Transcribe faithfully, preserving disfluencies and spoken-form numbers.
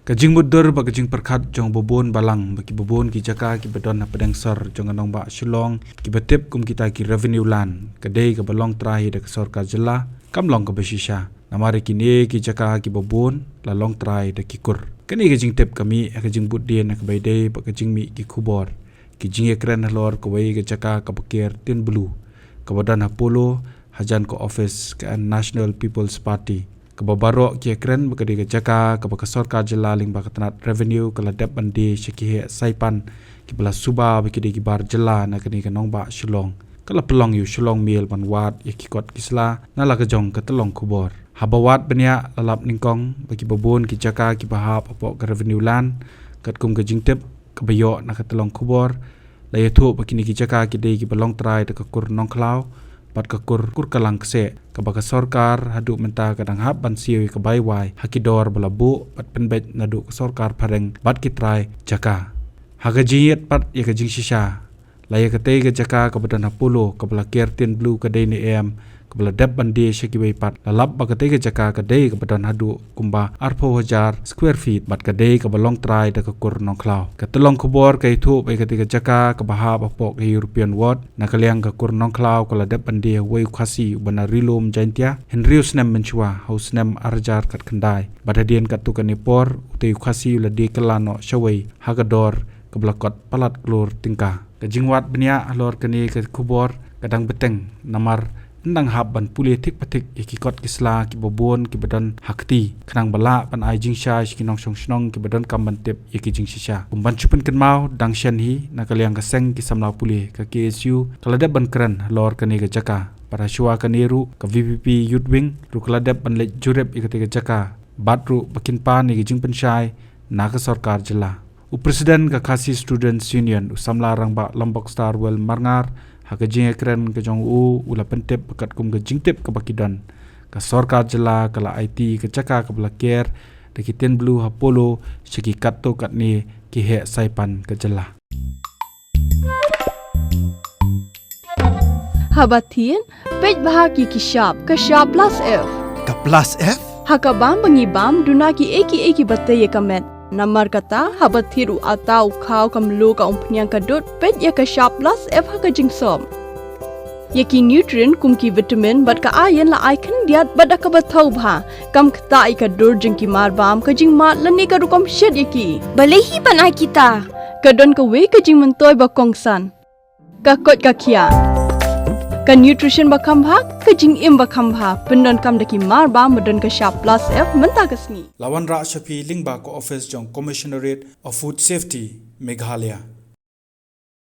Ka jingmutdur bad ka jingpyrkhat jong babun balang ba ki babun ki jaka kiba don hapdeng sor jong ka nongbah Shillong kiba tip kum kita ki revenue land ka dei kaba long trai da ka sorkar jylla, kam long kaba shisha. Namar ïa kine ki jaka kiba bun la long trai da ki kur. Kane ka jingtip ka mih ha ka jingbud dien ha kaba ïadei bad ka jingmih ki khubor, ki jingïakren halor kawei ka jaka kaba ker tin blue kaba don ha Polo, hajan ka office ka National People's Party, kaba baroh ki ïakren ba ka dei ka jaka kaba ka sorkar jylla lyngba ka tnat revenue ka la dep ban die sha ki heh saipan kiba la suba ba ki dei ki bar jylla na kane ka nongbah Shillong. Ka la pynlong ïa u Shillong Mail ban wad ïa ki kot ki sla na la ka jong ka tyllong khubor. Haba wad bniah, la lap nyngkong ba ki babun ki jaka kiba hap hapoh ka revenue land, katkum ka jingtip kaba ïoh na ka tyllong khubor, la ïathuh ba kine ki jaka ki dei kiba long trai da ka kur Nongkhlaw bad ka kur, kur Kalang Kseh, kaba ka sorkar haduh mynta ka dang hap ban siew ïa ka bai wai ha ki dor ba la buh bad pynbeit naduh ka sorkar phareng bad ki trai jaka. Ha ka jingïeit pat ïa ka jingshisha, la ïa katei ka jaka kaba don ha Polo kaba la ker tin blue ka dei ne em kaba la dep ban die sha kiwei pat, la lap ba katei ka jaka ka dei kaba don haduh kumba arphew hajar square feet bad ka dei kaba long trai da ka kur Nongkhlaw. Ka tyllong khubor ka ïathuh ba ïa katei ka jaka kaba hap hapoh ka European Ward na ka liang ka kur Nongkhlaw ka la dep ban die ha uwei u Khasi uba na Ri-lum Jaiñtia hynriew snem mynshuwa, ha u snem ar hajar khatkhyndai. Bad hadien katto katne por, utei u Khasi u la die kylla noh shawei ha ka dor kaba la kot palat klur tyngka. Ka jingwad bniah halor kane ka khubor ka dang bteng, namar yn dang hap ban pule thik pa thik ïa ki kot ki sla kiba bun kiba don ha kti, khnang ba lah ban ai jingshai sha ki nongshong shnong kiba donkam ban tip ïa ki jingshisha. Kum ban shu pynkynmaw, dang shen hi, na ka liang ka seng ki samla pule ka K S U ka la dep ban kren halor kane ka jaka. Bad ha shuwa kane ruh ka V P P Youth Wing ruh ka la dep ban leit jurip ïa katei ka jaka, bad ruh ba kin pan ïa ka jingpynshai na ka sorkar jylla. U President ka Khasi Students Union, u samla rangbah Lombok Star Well Marngar, ha ka jingïakren ka jong u, u la pyntip ba katkum ka jingtip kaba ki don, ka sorkar jylla ka la aiti ka jaka kaba la ker da ki tin blue ha Polo sha ki katto katne ki heh saipan ka jylla. Haba thied, peit bha ki ki shap, ka shap plus F. Ka plus F? Ha ka bam ba ngi bam, duna ki ei ki ei kiba tei ïa ka met. Namar kata, haba thied u atta, u khaw, ka mluh, ka umphniang, ka dud, peit ïa ka shap plus F ha ka jingsop. Ïa ki nutrient kum ki vitamin bad ka iron la ai khyndiat bad da kaba thaw bha. Kam ktah ïa ka dur jong ki mar bam, ka jingmad lane ka rukom shet ïa ki. Balei hi ban ai kita? Ka don kawei ka jingmyntoi ba kongsan. Ka koit ka khiah. Ka nutrition ba kham bha, ka jingim ba kham bha. Pyndonkam da ki mar bam ba don ka shap plus F mynta ka sngi. La wanrah sha phi lyngba ka office jong Commissionerate of Food Safety, Meghalaya.